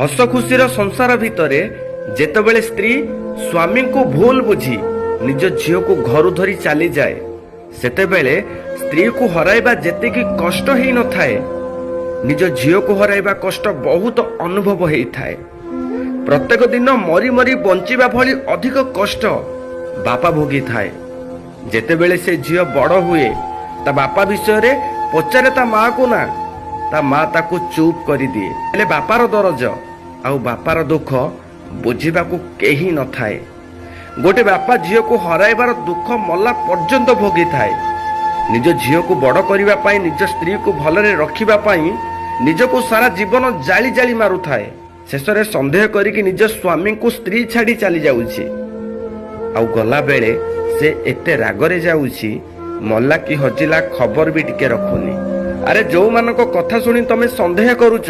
ହସ ଖୁସିର ସଂସାର ଭିତରେ ଯେତେବେଳେ ସ୍ତ୍ରୀ ସ୍ୱାମୀଙ୍କୁ ଭୁଲ ବୁଝି ନିଜ ଝିଅକୁ ଘରୁ ଧରି ଚାଲିଯାଏ, ସେତେବେଳେ ସ୍ତ୍ରୀକୁ ହରାଇବା ଯେତିକି କଷ୍ଟ ହେଇନଥାଏ, ନିଜ ଝିଅକୁ ହରାଇବା କଷ୍ଟ ବହୁତ ଅନୁଭବ ହେଇଥାଏ। ପ୍ରତ୍ୟେକ ଦିନ ମରି ମରି ବଞ୍ଚିବା ଭଳି ଅଧିକ କଷ୍ଟ ବାପା ଭୋଗିଥାଏ। ଯେତେବେଳେ ସେ ଝିଅ ବଡ଼ ହୁଏ, ତା ବାପା ବିଷୟରେ ପଚାରେ ତା ମାଆକୁ ନା, ତା ମା ତାକୁ ଚୁପ୍ କରିଦିଏ। ହେଲେ ବାପାର ଦରଜ ଆଉ ବାପାର ଦୁଃଖ ବୁଝିବାକୁ କେହି ନଥାଏ। ଗୋଟେ ବାପା ଝିଅକୁ ହରାଇବାର ଦୁଃଖ ମଲା ପର୍ଯ୍ୟନ୍ତ ଭୋଗିଥାଏ। ନିଜ ଝିଅକୁ ବଡ଼ କରିବା ପାଇଁ, ନିଜ ସ୍ତ୍ରୀକୁ ଭଲରେ ରଖିବା ପାଇଁ ନିଜକୁ ସାରା ଜୀବନ ଜାଳି ଜାଳି ମାରୁଥାଏ। ଶେଷରେ ସନ୍ଦେହ କରିକି ନିଜ ସ୍ୱାମୀଙ୍କୁ ସ୍ତ୍ରୀ ଛାଡ଼ି ଚାଲି ଯାଉଛି। ଆଉ ଗଲାବେଳେ ସେ ଏତେ ରାଗରେ ଯାଉଛି, ମଲା କି ହଜିଲା ଖବର ବି ଟିକେ ରଖୁନି। ଆରେ, ଯୋଉମାନଙ୍କ କଥା ଶୁଣି ତମେ ସନ୍ଦେହ କରୁଛ,